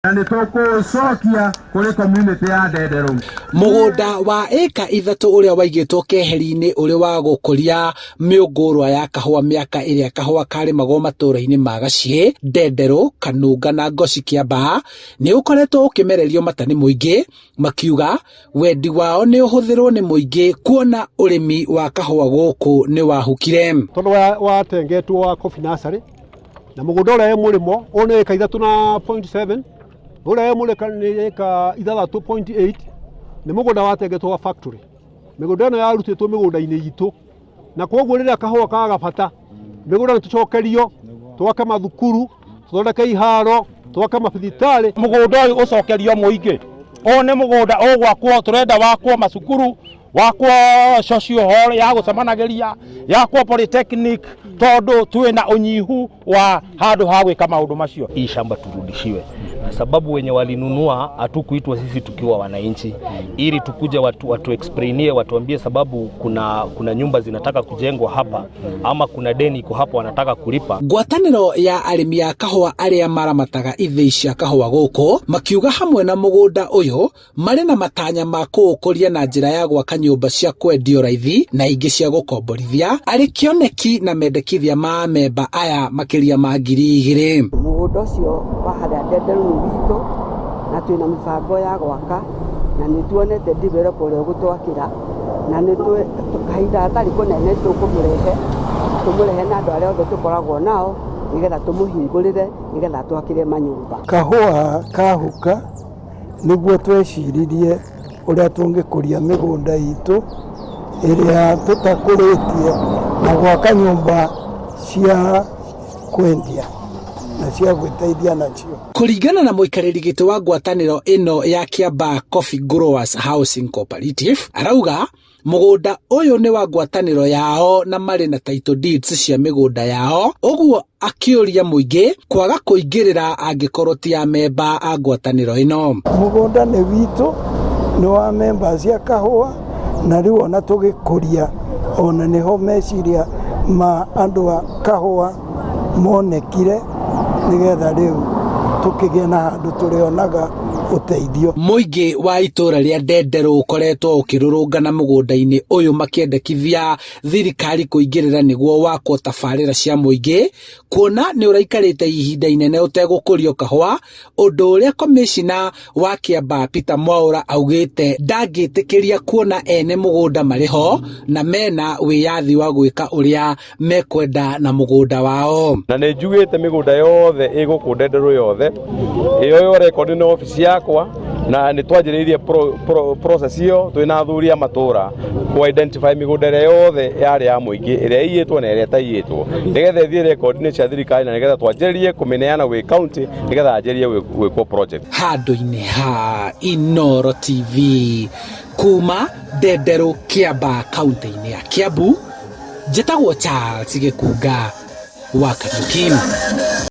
Na nĩ tũkũũcokia kũrĩ community ya Ndenderũ. Mũgũnda wa ĩka 3 ũrĩa waigĩtwo keheri-inĩ ũrĩ wa gũkũria mĩũngũrwa ya kahũa mĩaka ĩrĩa kahũa karĩmagwo matũũra-inĩ ma Gaciĩ, Ndenderũ, Kanunga na Ngoci Kĩambaa nĩ ũkoretwo ũkĩmererio mata nĩ mũingĩ makiuga wendi wao nĩ ũhũthĩrwo nĩ mũingĩ kuona ũrĩmi wa kahũa gũkũ nĩ wahukire. Tondũ watengetwo wa coffee nursery na mũgũnda ũrĩa wĩ mũrĩmo ũyũ nĩ ĩka 3 na point 7, ũrĩa wĩ mũrĩka nĩ ĩka 6.8, nĩ mũgũnda watengetwo wa factory. Mĩgũnda ĩno yarutĩtwo mĩgũnda-inĩ itũ, na koguo rĩrĩa kahũa kaga bata mĩgũnda nĩ tũcokerio, twake mathukuru, tũthondeke iharo, twake mabibitarĩ. Mũgũnda ũyũ ũcokerio mũingĩ, ũyũ nĩ mũgũnda ũgwakwo, tũrenda wakwo macukuru, wakwo social hall ya gũcemanagĩria, yakwo polytechnic, tondũ twĩna ũnyihu wa handũ ha gwĩka maũndũ macio. Hii shamba turudishiwe, na sababu wenye walinunua hatukuitwa sisi tukiwa wananchi, ili tukuje watu explainie, watuambie sababu kuna nyumba zinataka kujengwa hapa ama kuna deni iko hapa wanataka kulipa. Ngwatanĩro ya arĩmi a kahũa arĩa maramataga ithĩi cia kahũa gũkũ makiuga hamwe na mũgũnda ũyũ marĩ na matanya ma kũũkũria na njĩra ya gwaka nyũmba cia kwendio raithi na ingĩ cia gũkomborithia arĩ kĩoneki na mendekithia ma amemba aya makĩria ma 2000. Mũgũnda ũcio wa harĩa Ndenderũ nĩ witũ na twĩna mĩbango ya gwaka na nĩ tuonete developer ũrĩa ũgũtwakĩra na nĩ kahinda gatarĩ kũnene tũkũmũrehe, tũmũrehe na andũ arĩa othe tũkoragwo nao nĩgetha tũmũhingũrĩre nĩgetha twakĩre manyũmba. Kahũa kahuka nĩguo tweciririe ũrĩa tũngĩkũria mĩgũnda itũ ĩrĩa tũtakũrĩtie na gwaka nyũmba cia kwendia na cia gwĩteithia nacio. Kũringana na mũikarĩri gĩtĩ wa ngwatanĩro ĩno ya Kiambaa Coffee Growers Housing Cooperative, arauga mũgũnda ũyũ nĩ wa ngwatanĩro yao na marĩ na title deeds cia mĩgũnda yao, ũguo akĩũria mũingĩ kwaga kũingĩrĩra angĩkorwo ti amemba a ngwatanĩro ĩno. Mũgũnda nĩ witũ, nĩ wa members a kahũa, na rĩu ona tũgĩkũria ona nĩho meciria ma andũ a kahũa monekire nĩgetha rĩu tũkĩgĩe na handũ tũrĩonaga ũteithio. Mũingĩ wa itũũra rĩa Ndenderũ ũkoretwo ũkĩrũrũngana mũgũnda-inĩ ũyũ makĩendekithia thirikari kũingĩrĩra nĩguo wakwo tabarĩra cia mũingĩ kuona nĩ ũraikarĩte ihinda inene ũtegũkũrio kahũa, ũndũ ũrĩa komĩcina wa Kiambaa Peter Mwaũra augĩte ndangĩtĩkĩria kuona ene mũgũnda marĩ ho na mena wĩyathi wa gwĩka ũrĩa mekwenda na mũgũnda wao. Na nĩ njugĩte mĩgũnda yothe ĩgũkũ Ndenderũ yothe ĩyoywo record nĩ obici yakwa, na nĩ twanjĩrĩirie process ĩyo twĩna athuri a matũra ku identify mĩgũnda ĩrĩa yothe yarĩ ya mũingĩ, ĩrĩa ĩiyĩtwo na ĩrĩa ĩtaiyĩtwo, nĩgetha ĩthiĩ rekondi-inĩ cia thirikari na nĩgetha twanjĩrĩrie kũmĩneana gwĩ county nĩgetha yanjĩrĩrie gwĩkwo project. Handũ-inĩ ha Inooro TV kuma Ndenderũ, Kiambaa, kaunti-inĩ ya Kiambu, njĩtagwo Charles Gĩkunga wa Kariuki.